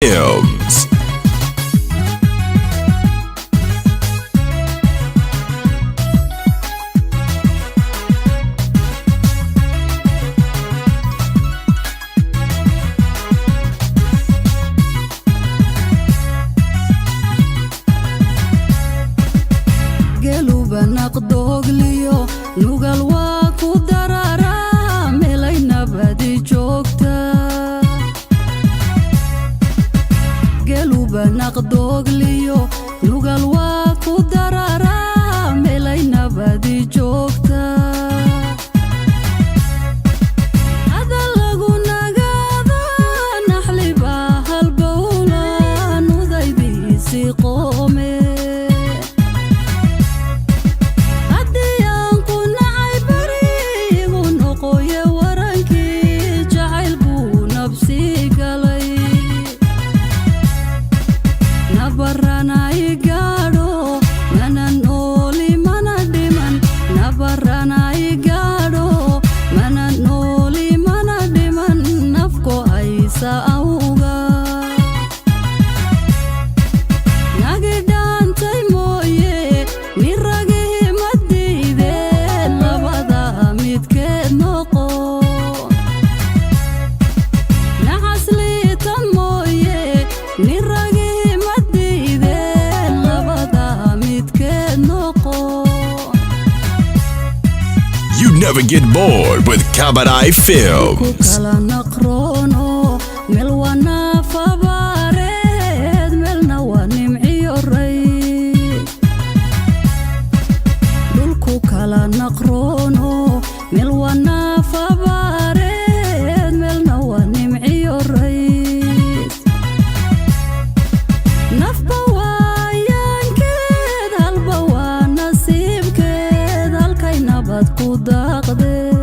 Films. Geluba naqdoogliyo nugal waa ku dararaa melay nabadi joogta. Geluba naqdoogliyo nugal waa ku dararaa melay nabadi joogta. Hadal lagu nagaada naxliba halbowla nudaydiisi qoome. Haddii aan ku nacay bari igu noqoye, warankii jacayl buu nabsi galay. Nabaranay gaadho mana nooli mana dhiman. Nabaranay gaadho mana nooli mana dhiman. Nafko haysa awga nagidhaantay mooye niragihi madiide labada midkeed noqo. Naxasliita mooye niragihi madiide labada midkeed noqo. You never get bored with Kabadai Ku Films. kala naqroono meel waa naafabaareed, meelna waa nimciyo ray. Dhulku kala naqroono meel waa naafabaareed, meelna waa nimciyo rays. Nafba waayaankeed, halba waa nasiibkeed, halkay nabad ku daaqdee.